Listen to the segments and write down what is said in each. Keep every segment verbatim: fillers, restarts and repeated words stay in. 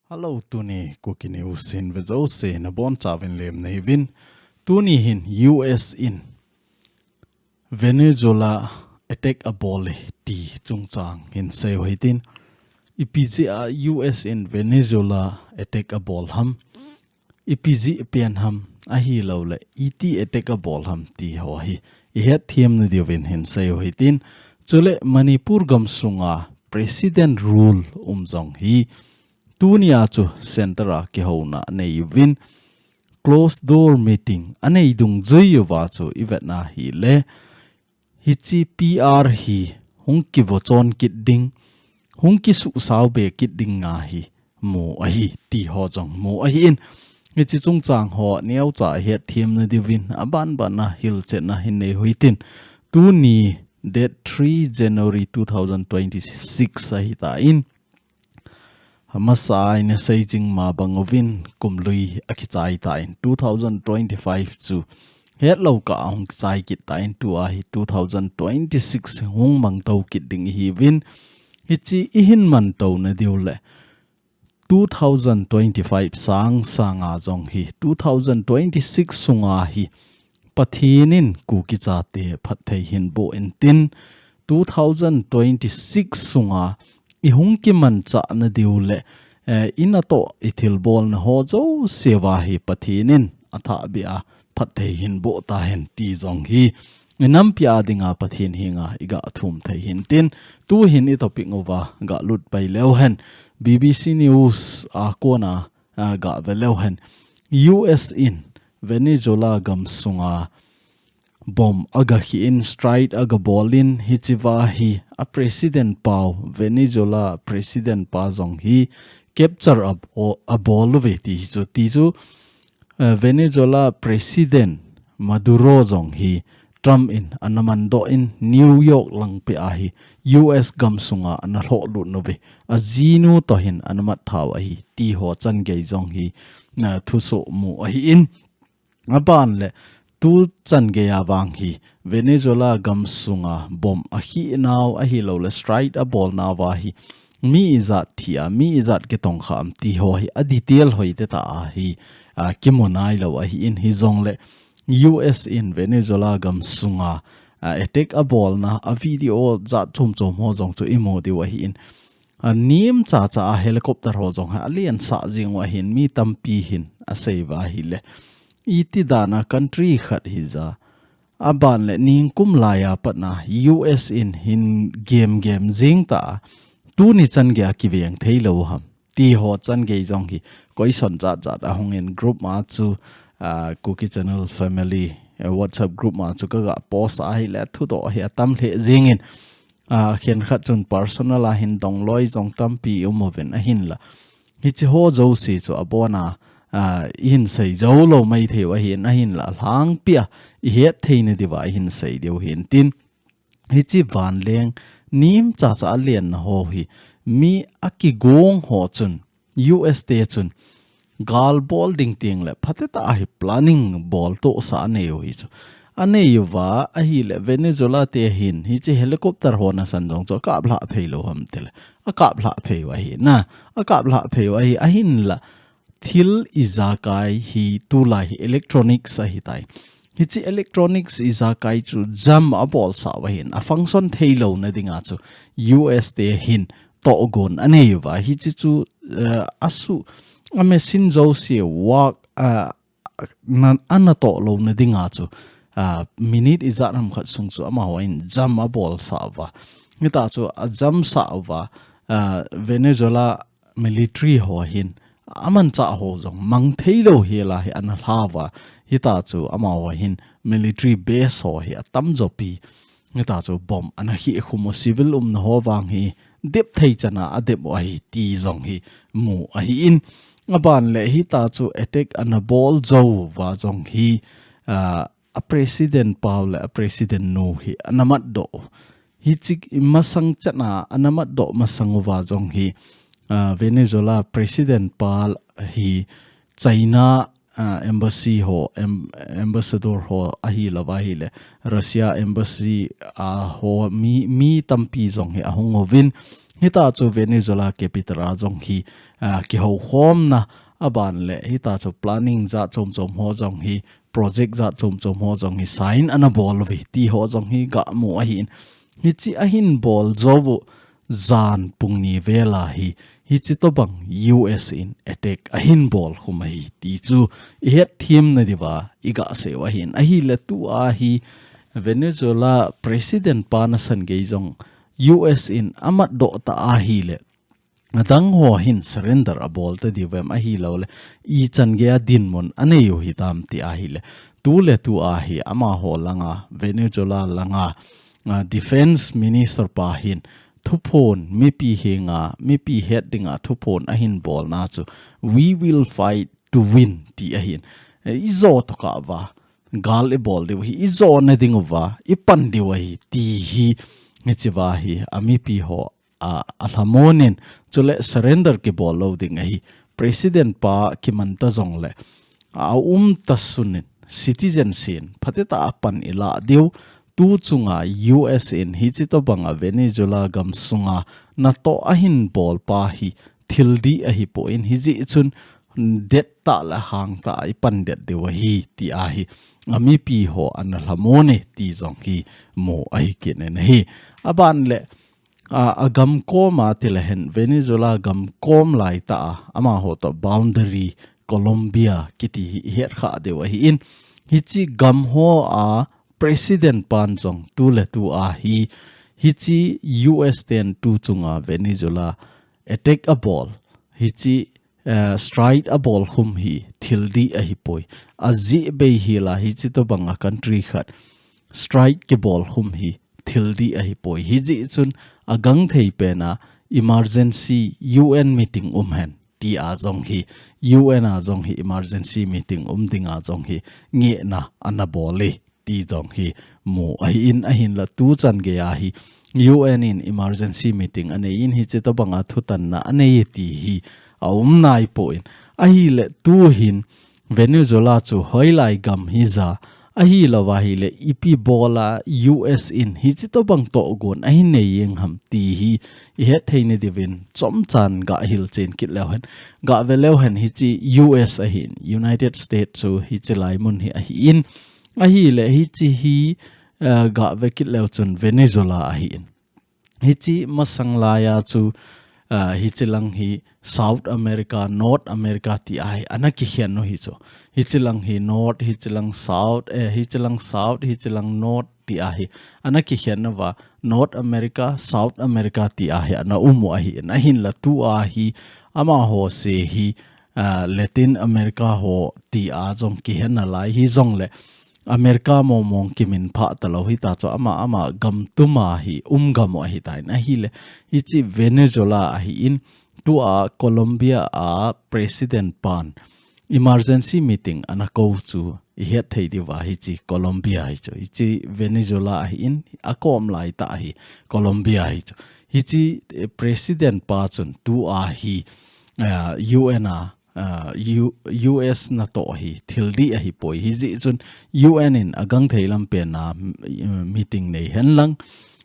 Hello, tuni Kuki News in vejouse nabonchauvin lemna hiuvin. Tuni hin U S in Venezuela attack abol e ti chungchang hin seiu hitin. Ipi jeh a U S in Venezuela attack abol ham, ipi jeh pen ham, ahilouleh iti attack abol ham ti ho hi ihet them nadiuvin hin seiu hitin. Chule Manipur gamsunga President rule um jong hi tunia chu center a kihouna neiuvin, closed door meeting anei dungjuiuva chu ivetna hileh, hiche P R hi hung kivochon kit ding, hung kisuhsao be kit ding nga hi mu ahi, ti ho jong mu ahin. Hiche chungchang ho neocha ihet them nadiuvin, abanbana hilchetna hin neiu hitin. Tuni date three January two thousand twenty-six ahitan. Amasa a ina seijing ma banguvin kumlui akichai tan, two thousand twenty-five chu hetlou kah a hung kichai kit tan, tua hi two thousand twenty-six hung mangtou kit ding ihiuvin. Hiche ihin mantou nadiu leh two thousand twenty-five sang sanga jong hi two thousand twenty-six sunga hi Pathen in Kuki chate phatthei hin boh intin, two thousand twenty-six sunga ihung kimanchah nadiu leh, eh, inatoh ithilbolna ho jouseuva hi Pathen in athahbeh a phatthei hin boh tahen ti jong hi inampi a dinga Pathen henga iga thum thei hintin. Tuhin itopic uva galut pai leuhen, B B C News a kona, a, gave leuhen, U S in Venezuela gamsunga bomb aga khi in, strike aga bolin, hichea hi a president pau, Venezuela president pa jong hi capture a, o, abol uve ti hi chu, ti chu, eh, Venezuela president Maduro jong hi Trump in ana mandoh in New York langpeh a hi U S gamsunga ana lhohlut uve. Ajinu toh hin ana mat thau ahi, ti ho changei jong hi, eh, thusoh mu ahin. Aban leh, tu changei a vang hi Venezuela gamsunga bomb akhinau ahilouleh strike abolnauva hi mi ijat thi a, mi ijat kitongkha am ti ho hi a detail hoitah a hi, a, kimu nailou ahin, hijongleh U S in Venezuela gamsunga, a, attack abolna a video jat chomchom ho jong chu imu diu ahin. A, nemchacha a helicopter ho jong hi alensah jing u ahin, mi tampi hin asei uva ahileh, iti dan a country khat hija, aban leh ningkum laiya patna U S in hin gemgem jing ta, tuni changei a kiveng theilou ham, ti ho changei jong hi question jat jat ahungin group ma chu, a, Kuki Channel Family, eh, WhatsApp group ma chu kaga post ahileh thudoh hi atam lheh jingin, a, khenkhat chun personal a hin dongloi jong tampi um uvin ahinla, hiche ho jouse chu abona, a, ihin sei joulou maithei u ahin, ahinla alhangpia ihet thei nadiuva ihin sei diu hintin. Hiche vanleng nemchacha a lenna ho hi mi akigong ho chun, U S te chun gal bol ding tengleh phatecha a hi planning boltohsa aneiu hi chu. Aneiuva ahileh Venezuela te hin hiche helicopter ho nasan jong chu akaplhah theilou ham tileh, akaplhah theiu ahi na. Akaplhah theiu ahi, ahinla thil ijakai hi tulai hi electronics ahitai. Hiche electronics ijakai chu jam abolsah u ahin, a function theilouna dinga chu U S te hin tohgon aneiuva, hiche chu, eh, asu, a machine jouse work, eh, na, ana tohlouna dinga chu, a, minute ijat ham khat sung chu amahon jam abolsah uva. Hitia chu ajamsah uva, a, Venezuela military ho hin amanchah ho jong mang theilou hela hi ana lhauva. Hitia chu amaho hin military base ho hi atamjopi hitia chu bomb ana khi khum u, civil umna ho vang hi dep thei chana adep u ahi ti jong hi mu ahin. Aban leh hitia chu attack ana bol jouva jong hi, a, a president pau leh a president nu hi ana matdoh u. Hiche masang chana ana matdoh masang uva jong hi, a, Venezuela president pa hi China ah, embassy ho, em-, ambassador ho ahi lou va ahile, Russia embassy, ah, ho mi, mi tampi jong hi ahung uvin, hita chu Venezuela capital a jong hi, ah, kihoukhomna, aban le hita chu planning jat chom chom ho jong hi, project jat chom chom ho jong hi sign ana bol uve ti ho jong hi ga mu ahin. Hichi ahin bol jou u jan pung ni vel a hi, hichi tobang U S in attack ahin bol khum ahi ti chu i het them na diuva i ga sei u ahin. Ahile tua hi Venezuela President pa nasan gei jong U S in amat doh ta ahile, adang ho hin surrender abol ta diu vem ahi lou le, ichan gei a dinmun anei u hitam ti ahile, tu le tu a hi amaho langa, Venezuela langa, ah, Defense Minister pa hin thuphon, mipi henga, mipi het dinga thuphon ahin bolna chu, "We will fight to win," ti ahin. Eh, i jo tokah uva, gal i bol diu ahi, i jona ding uva, i pan diu ahi, ti hi, hichi uva hi, a mipi ho, a, a lhamon in, chule surrender kibol lou ding ahi. President pa kiman ta jong le, a um ta sun in, citizen sin, phatah a pan i la diu, tu chunga U S in, hichi tobanga Venezuela gam sunga, natoh ahin bol pa hi, thil dih ahi poi, hijeh chun, det tah le hang tah a i pan det diu ahi, ti ahi. A mipi ho ana lhamon e, ti jong hi mu ahi kit in ahi. Aban le, a, a gam kom a ti le hen, Venezuela gam kom lai tah a, amaho toh boundary Colombia kiti hi i het kha diu ahin. Hichi gam ho a president pan jong tu le tu a hi, hichi U S ten tu chunga Venezuela attack abol, hichi, eh, strike abol khum hi thil dih ahi poi. Ajeh bei hi la hichi tobanga country khat strike kibol khum hi thil dih ahi poi. Hijeh chun agangthei pen a emergency U N meeting um hen ti a jong hi, U N a jong hi emergency meeting um ding a jong hi ngehna ana bol e ti jong hi mu ahin, ahin la tu chan gei a hi U N in emergency meeting anei in hichi tobanga thutanna anei e ti hi a um nai poi. Ahile tu hin Venezuela chu hoilai gam hija, ahi lou va ahile ipi bol a U S in hichi tobang tohgon ahin nei jeng ham ti hi i het thei na diuvin chomchan ga hil chen kit leu hen. Ga ve leu hen hichi U S ahin, United States chu hichi lai mun hi ahin. Ahile hichi hi, eh, ga ve kit leu chun Venezuela ahin. Hichi masang lai a chu, ah, hichi lang hi South America, North America ti a hi ana kikhen u hi chu. Hichi lang hi North, hichi lang South, eh, hichi lang South, hichi lang North ti a hi ana kikhen uva North America, South America ti a hi ana um u ahin. Ahin la tu a hi amaho se hi, ah, Latin America ho ti a jong kihen nalai hi jong le America mong mong kimin phah talou hita chu ama, ama gam tum a hi um gam u ahi tan ahile hichi Venezuela ahin tua Colombia a president pan emergency meeting ana kou chu i het thei diuva hichi Colombia hi chu. Hichi Venezuela ahin akom lai tah hi Colombia hi chu. Hichi, eh, president pa chun tu a hi, ah, U N a ah, U-, U S natoh hi thil dih ahi poi. Hijeh chun U N in agangthei lam pen a, mm, meeting nei hen lang,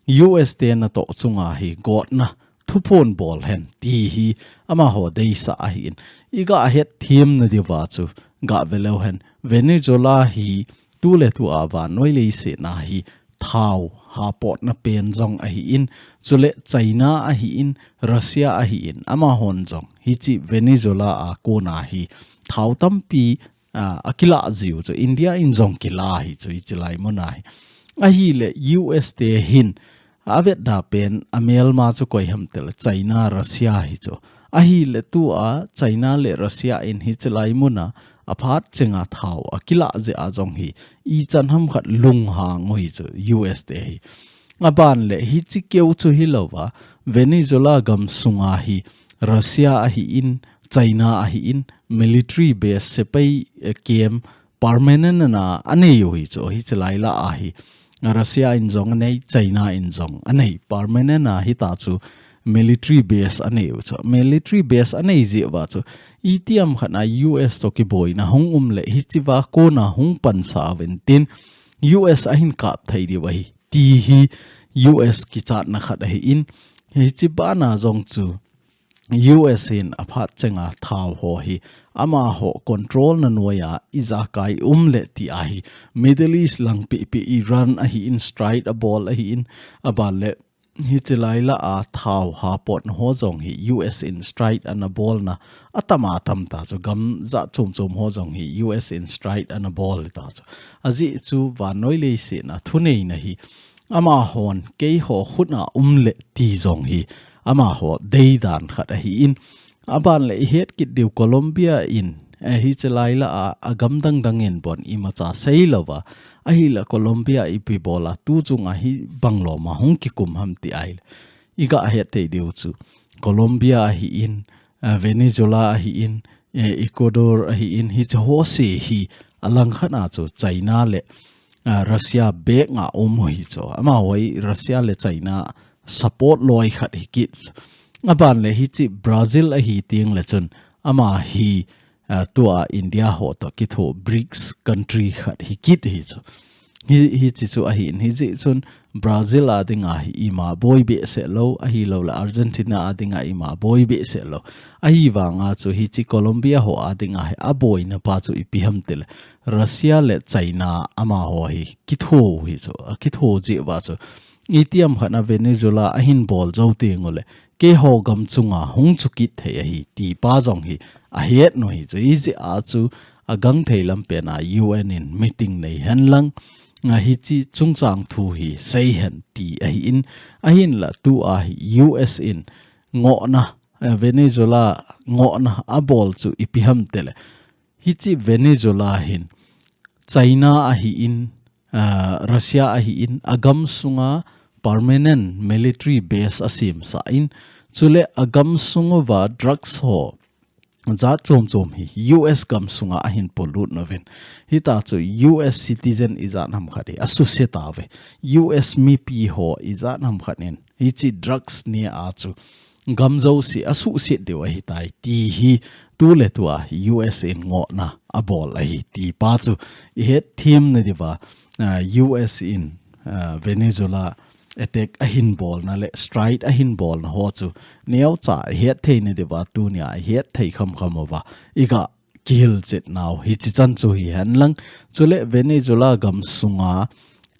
U S te natoh chunga hi gotna thuphon bol hen ti hi amaho deisah ahin. I ga het them na diuva chu ga ve leu hen. Venezuela hi tu le tu a vannoi leiset a hi thao hapotna pen jong ahin, chule China ahin, Russia ahin, amahon jong hichi Venezuela a kona hi thao tampi, ah, akilah jiu chu India in jong kilah hi chu hichi lai mun a hi. Ahile U S te hin avetda pen amelma chu koi ham tile China, Russia hi chu. Ahile tua China le Russia in hichi lai mun a aphat chenga thao akilah jeh a jong hi ichan ham khat lunghang u hi chu U S te hi. Aban le hichi keu chu hilou va Venezuela gam sunga hi Russia ahin, China ahin, military base sepai, eh, camp permanent ana anei u hi chu hichi lai lah a hi. Russia in jong anei, China in jong anei. Permanent a hita chu military base anei u chu. Military base anei jeh uva chu, itiham khat a U S toh kiboina hung um le, hichea kona hung pansa uvin tin, U S ahin kap thei diu ahi. Ti hi U S kichatna khat ahin, hiche bana jong chu, U S in aphat chenga thao ho hi, amaho control na noiya ijakai um le ti ahi. Middle East langpi pi Iran ahin strike abol ahin, aban le hiche laila a thao hapot na ho jong hi U S in strike ana bolna atam atam ta chu, gam jat chom chom ho jong hi U S in strike ana bol ta chu. Ajeh chu vannoi leiset a thuneina hi amahon keiho khut a um le ti jong hi amaho deidan khat ahin, aban le ihet kit diu Colombia in, eh, hiche laila a, agam dang dang in bon imacha seilouva, ahile Colombia ipi bola tu chunga hibang lom a hung kikum ham ti ahile, iga het thei diu chu Colombia ahin, eh, Venezuela ahin, eh, Ecuador ahin, hiche ho se hi alang khat a chu China le, eh, Russia bek nga um u hi chu. Amaho hi Russia le China support loi khat hi kit. Aban le hiche Brazil ahi teng le chun ama hi, eh, tua India ho toh kitho BRICS country khat hi kit hi chu. Hi, hiche chu ahin, hijeh chun Brazil a dinga hi ima boi behseh lou, ahilou le Argentina a dinga ima boi behseh lou. Ahivanga chu hiche Colombia ho a dinga hi aboina pa chu ipi ham tile, Russia le China amaho hi kitho hi chu, akitho jeh uva chu, itiham khat a Venezuela ahin bol jou teng u le, keiho gam chunga hung chu kit thei ahi, ti pa jong hi ahet u hi chu, hijeh a chu agangthei lampen a U N in meeting nei hen lang, nga hiche chungchang thu hi sei hen ti ahin, ahinla tua hi U S in ngohna, eh, Venezuela ngohna abol chu ipi ham tile, hiche Venezuela hin China ahin, ah, Russia ahin, agam sunga permanent military base asemsah in, chule agam sung uva drugs ho jat chom chom hi U S gam sunga ahin polut uvin. Hita chu U S citizen ijat ham khat hi asuse tauve. U S mipi ho ijat ham khat in hiche drugs nia chu gam jouse asuhset diu ahitai ti hi tuletua U S in ngohna abol ahi ti pa chu ihet them na diuva, ah, U S in, ah, Venezuela attack ahin bolna le strike ahin bolna ho chu neocha ihet thei na diuva tunia ihet thei kham kham uva iga kihilchet nau hiche chan chu hihen lang, chule Venezuela gam sunga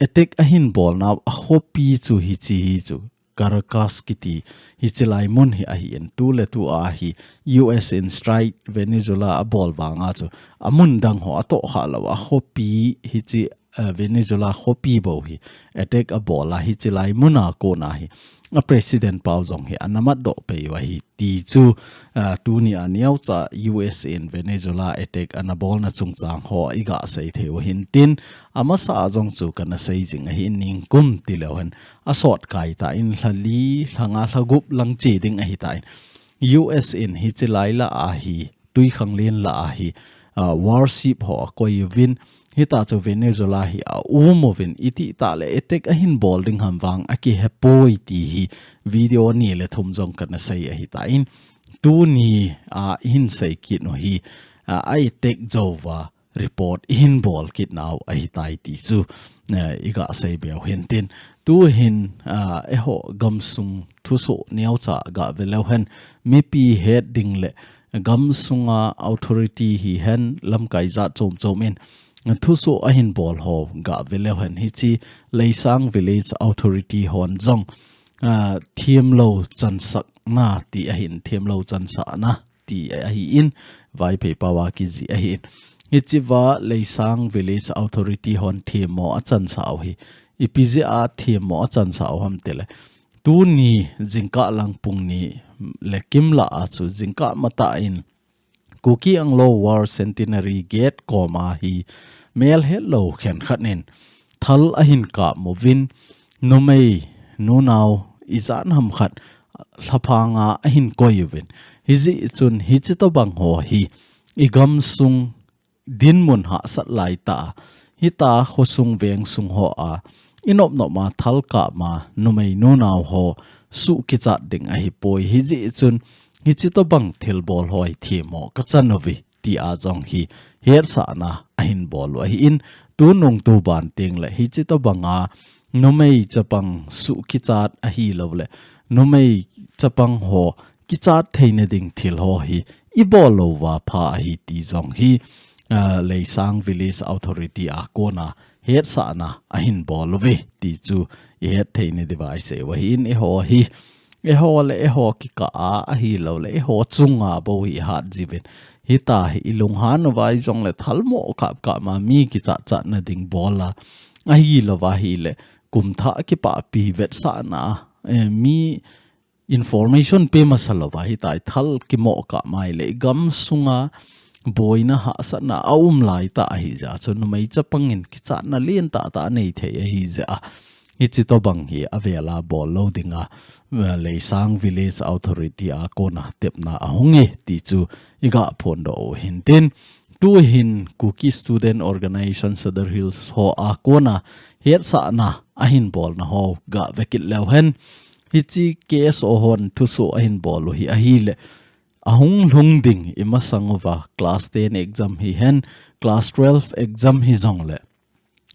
attack ahin bolnau akhopi chu hiche hi chu Caracas kiti hiche lai mun hi ahin, tuletua hi U S in strike Venezuela abol vanga chu amun dang ho atoh kha lou a khopi hiche, eh, Venezuela khopi bou hi attack abol a hiche lai muna kona hi a president pau jong hi ana matdoh pei u ahi ti chu, ah, tunia neocha U S in Venezuela attack ana bolna chungchang ho iga sei thei u hin tin, amasa a jong chu kana sei jing ahi, ningkum tileu hen asot kai tan lha li, lha nga, lha gup lang che ding ahitan U S in hiche laila a hi Twikhanglen la a hi, ah, warship ho akoi uvin, hita chu Venezuela hi aum uvin, itih tah le attack ahin bol ding ham vang akihepoi ti hi video ni le thum jong kana sei ahitan, tunia ihin sei kit u hi, ah, a attack jou uva report ihin bol kit nau ahitai ti chu, eh, iga sei beu hin tin. Tuhin, ah, eiho gamsung thusoh neocha ga ve leu hen, mipi het ding le gamsunga authority hihen lamkai jat chom chom in thusoh ahin bol ho ga ve leu hen, hiche Leisang Village Authority hon jong, ah, themlou chansahna ti ahin, themlou chansahna ti ahin, Vaiphei pao a kijih ahin. Hichea Leisang Village Authority hon themmo achansah u hi ipi jeh a themmo achansah u ham tile, tuni jingkah lang pung ni le kim lah a chu jingkah matah in Kuki Anglo War Centenary Gate koma hi melhetlou khenkhat in thal ahin kap uvin, numei nunau ijat ham khat lhaphanga ahin koi uvin. Hijeh chun hiche tobang ho hi igamsung dinmun hahsat lai tah a, hita khosung vengsung ho a inop nop ma thal kap ma numei nunau ho suh kichat ding ahipoi. Hijeh chun, hichi tobang thilbol ho hi themmo kachan uve, tia jong hi hetsahna ahin bol u ahin, tunung tuban tengle hichi tobanga numei chapang suh kichat ahilouleh numei chapang ho kichat theina ding thil ho hi ibol louva pha ahi ti jong hi, ah, Leisang Village Authority a kona hetsahna ahin bol uve ti chu ihet theina diuva isei u ahin, eiho hi, eiho le eiho kikah a ahilouleh eiho chunga bou hi ihat jiuvin. Hitia hi ilunghan uva hijongle thalmo kapkap ma mi kichat chatna ding bol a, ahilouva hile kumthah kipahpi vetsahna, eh, mi information pe masa louva hitia hi thal kimo kap mai le igamsunga boina hahsatna aum laitah ahijeh a chu numei chapangin kichatna lentah tah anei thei ahijeh a, hichi tobang hi avela bol lou dinga, eh, Leisang Village Authority a kona tepna ahunge ti chu iga phondoh u hintin. Tuhin Kuki Student Organization Sadar Hills ho a kona hetsahna ahin bolna ho gavekit leu hen. Hichi K S O hon thusoh ahin bol u hi ahile, ahung lhung ding imasang uva class ten exam hihen, class twelve exam hijongle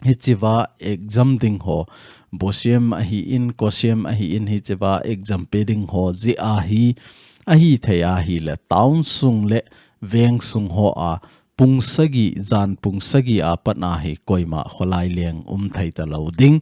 hichiva exam ding ho, bosem ahin, kosem ahin, hichiva exam pe ding ho jeh a hi, ahithei ahile town sung le veng sung ho a pung sagi, jan pung sagi a pat a hi koima kholai leng um thei talou ding.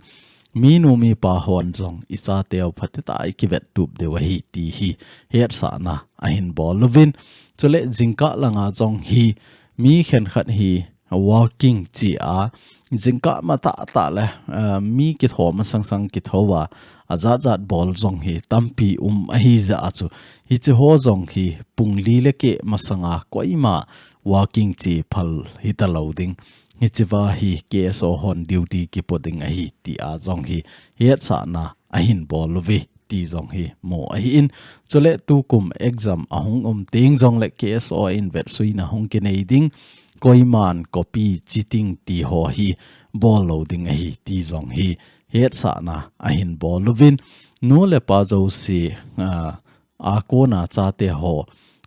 Minu mipa hon jong ichateu phatecha a ikivettup diu ahi ti hi hetsahna ahin bol uvin. Chule jingkah langa jong hi mi khenkhat hi walking chi a, jingkah matah tah le, eh, mi kitho masang sang kitho a, ajat jat bol jong hi tampi um ahijeh a chu, hichi ho jong hi pung li le keh masanga koima walking chi phal hitalou ding. Hichiva hi K S O hon duty kipo ding ahi tia jong hi hetsahna ahin bol uve ti jong hi mu ahin. Chule tukum exam ahung um teng jongle K S O in vetsuina hung kinei ding, koiman copy cheating ti ho hi bol lou ding ahi ti jong hi hetsahna ahin bol uvin. Nu le pa jouse, ah, a kona chate ho,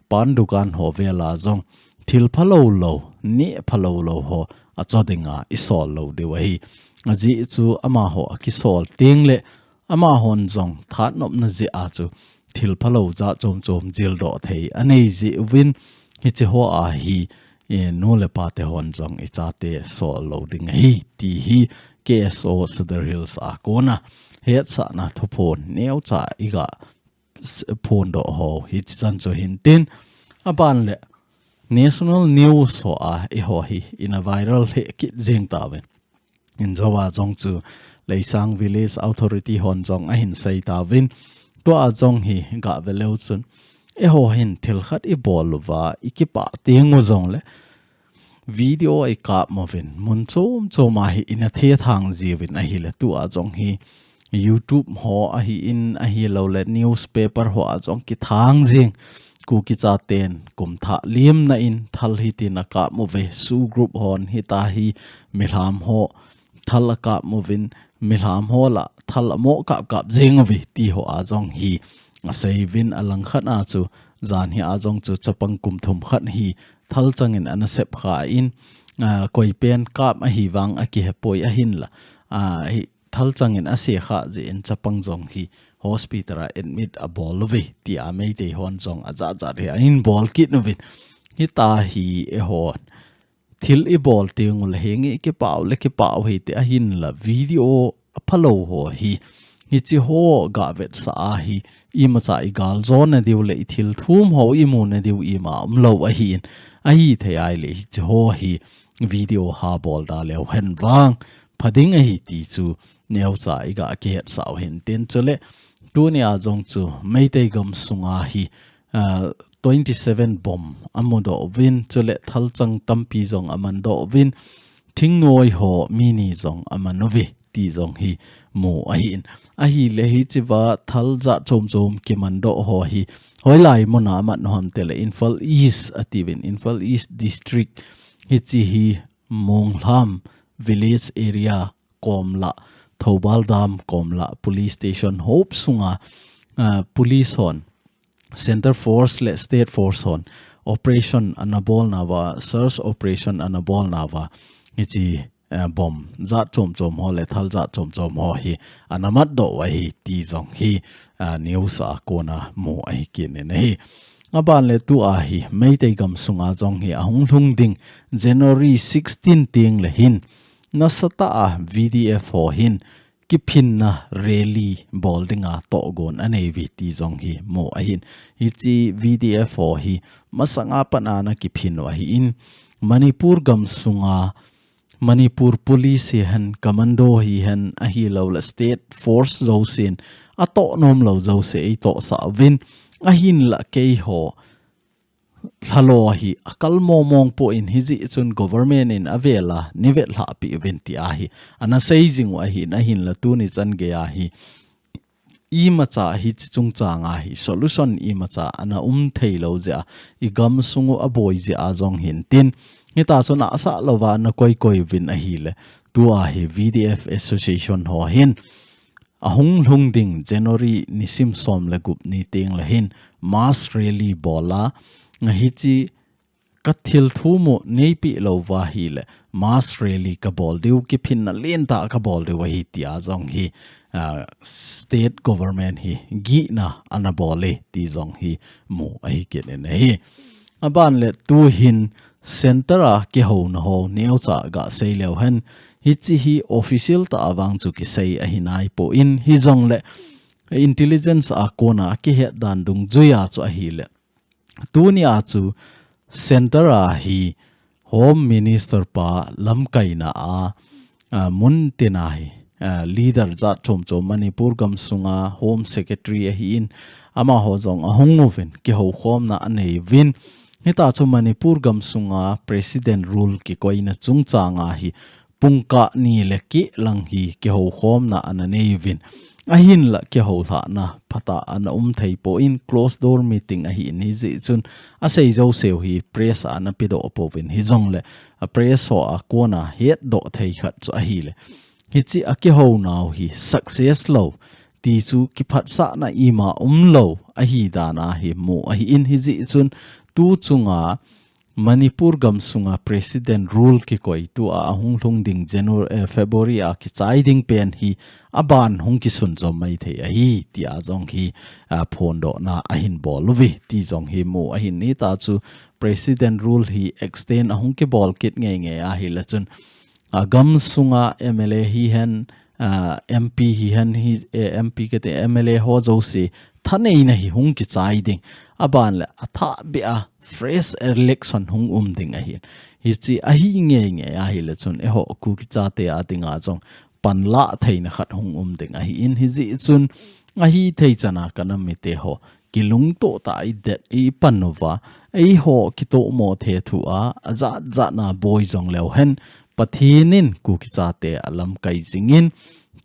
pan dukan ho vela jong thil phalou lou, neh phalou lou ho acho dinga isol lou diu ahi. Ajeh chu amaho akisol tengle amahon jong thanopna jeh a chu thil phalou jat chom chom jildoh thei anei jiuvin, hichi ho a hi, eh, nu le pate hon jong ichate sol lou ding ahi ti hi K S O Sadar Hills a kona hetsahna thuphon neocha iga s-, phondoh ho hichi chan chu hintin, aban le National News ho a eiho hi ina viral lheh kit jeng tauvin. Injouva jong chu Leisang Village Authority hon jong ahin sei tauvin, tua jong hi gave leu chun, eiho hin thil khat ibol uva ikipah teng u jongle video ikap uvin, mun chom chom a hi ina thethang jiuvin ahile, tua jong hi YouTube ho ahin, ahilouleh newspaper ho a jong kithang jing. Kuki chaten kumthah liemna in thal hitin akap uve, SoO group hon hitia hi milham ho thal akap uvin, milham ho lah thal amo kap kap jeng uve ti ho a jong hi asei uvin, alangkhat a chu jan hi a jong chu chapang kum thum khat hi thalchang in ana sep kha in, ah, koi pen kap ahi vang akihe poi ahinla, ah, hi thalchang in ase kha jeh in chapang jong hi hospital a admit abol uve tia Meitei hon jong ajat jat hi ahin bol kit uvin. Hitia hi eihon thil ibol teng u le hinge kipah u le kipah u hite, ahinla video aphalou ho hi, hichi ho gavetsah a hi imacha igal jona diu le ithil thum ho imu na diu ima umlou ahin, ahithei ahile hichi ho hi video ha bol da leu hen vang pha ding ahi ti chu neocha iga kihetsah u hintin. Chule tunia jong chu Meitei gam sunga hi, ah, twenty seven bomb amudoh uvin, chule thalchang tampi jong amandoh uvin, thingnoi ho mi ni jong aman uve ti jong hi mu ahin. Ahile hichiva thal jat chom chom kimandoh ho hi hoilai muna aman u ham tile Imphal East atiuvin, Imphal East District, hichi hi Monglham Village area komlah, Thoubal Dam komlah Police Station hop sunga uh, police hon, center force le state force hon operation ana bolnauva, search operation ana bolnauva, hichi, uh, bomb jat chom chom ho le thal jat chom chom ho hi ana matdoh u ahi ti jong hi, uh, news a kona mu ahi kit in ahi. Aban le tua hi Meitei gam sunga jong hi ahung lhung ding January sixteen teng le hin nasatah a V D F ho hin kiphinna rally bol dinga tohgon anei uve ti jong hi mu ahin. Hichi V D F ho hi masanga pat a ana kiphin u ahin, Manipur gam sunga Manipur police hihen, commando hihen, ahilou le state force jousen atoh nom lou jouse eitohsah uvin, ahinla keiho lhalo hi akal momong poi, hijeh chun government in avela nei vetlhah peh uvin tia hi ana sei jing u ahin, ahinla tuni chan geiya hi imacha hichi chungchanga hi solution imacha ana um thei lou jeh a, i gam sung u aboi jeh a jong hintin, hita chun asah louva ana koi koi uvin ahile, tua hi V D F association ho hin ahung lhung ding January nisim som le gup ni teng le hin mass rally bol a, nga hichi ka thil thu mu neipeh louva ahile mass rally ka bol diu, kiphinna lentah ka bol diu ahi tia jong hi, ah, state government hi gihna ana bol e ti jong hi mu ahi kit in ahi. Aban le tuhin center a kihouna ho neocha ga sei leu hen, hichi hi official tah a vang chu kisei ahi naipoi, hijongle intelligence a kona kihet dan dungjuiya chu ahile, tunia chu center a hi Home Minister pa lamkaina a, a, mun tina hi, a, leader jat chom chom, Manipur gam sunga Home Secretary ahin, amaho jong ahung uvin kihoukhomna anei uvin, hita chu Manipur gam sunga President Rule kikoina chungchanga hi pungkah ni le keh lang hi kihoukhomna ana nei uvin, ahinla kihoulhahna phatah ana um thei poi, closed door meeting ahin, hijeh chun asei jouseu hi press a ana pedoh pouvin, hijongle a press ho a kona hetdoh thei khat chu ahile, hichi a kihounau hi success lou ti chu kiphatsahna ima umlou ahi dan a hi mu ahin, hijeh chun tu chunga Manipur gam sunga President Rule kikoi tua ahung lhung ding January, eh, February a kichai ding pen hi aban hung kisun jom mai thei ahi tia jong hi, ah, phondohna ahin bol uve ti jong hi mu ahin, hita chu President Rule hi extend ahung kibol kit ngei ngei ahile chun, a, gam sunga M L A hihen, a, M P hihen hi, eh, M P kati, M L A ho jouse thaneina hi hung kichai ding. Aban le athah beh a fresh election hung um ding ahin. Hichi ahi ngei ngei ahile chun eiho Kuki chate a dinga jong panlah theina khat hung um ding ahin, hijeh chun ahithei chana ka nam mite ho kilungtoh tah a i det i pan uva, eiho kitohmo thethu a, ajat jat na boi jong leu hen, Pathen in Kuki chate alamkai jingin,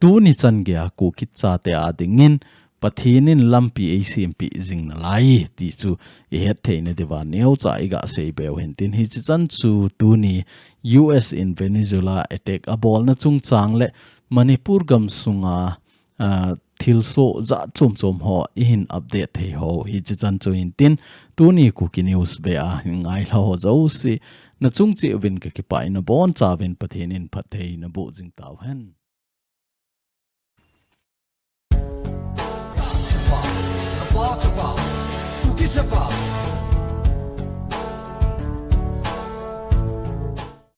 tuni chan geiya Kuki chate a dingin Pathen in lampi eisempeh jing nalai ti chu i hetthei na diuva neocha i gasei beu hintin, hichi chan chu tuni U S in Venezuela attack abolna chungchang le Manipur gam sunga, ah, thilsoh jat chom chom ho i hin update thei ho hichi chan chu hintin, tuni Kuki News beh a hin ngailha ho jouse, na chung cheh uvin ka kipah in, na boncha uvin Pathen in phattheina boh jing tauhen. Chapa, Chapa, Kuki Chapa.